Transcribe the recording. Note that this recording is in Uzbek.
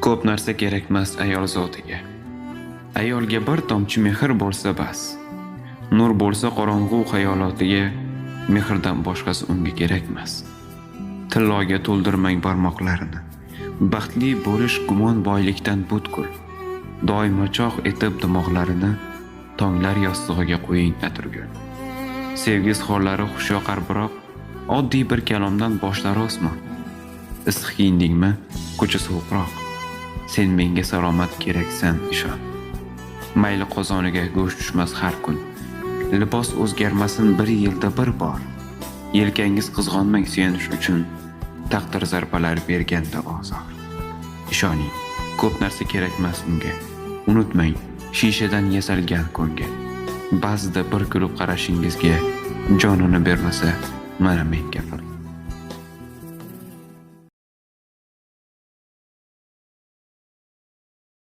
Ko'p narsa kerakmas ayol zotiga. Ayolga bir tomchi mehr bo'lsa bas. Nur bo'lsa qorong'u xayolotiga, mehrdan boshqasi unga kerakmas. Tilloga to'ldirmang barmoqlarini. Baxtli bo'lish gumon boylikdan butkul. Doimo chog' etib dimoqlarini tonglar yostig'iga qo'ying atirgul. Sevgi izhorlari xushoqar biroq, oddiy bir kalomdan boshlar osmon. Issiq kiyindingmi, ko'cha sovuqroq. Sen menga salomat keraksan, ishon. Mayli qozoniga go'sht tushmas har kun. Libos o'zgarmasin bir yilda bir bor. Yelkangiz qizg'onmang suyanish uchun, taqdir zarbalari berganda ozor. Ishoning, ko'p narsa kerakmas unga. Unutmang, shishadan yasalgan ko'ngil. Ba'zida bir kulib qarashingizga jonini bermasa, mana men kafil.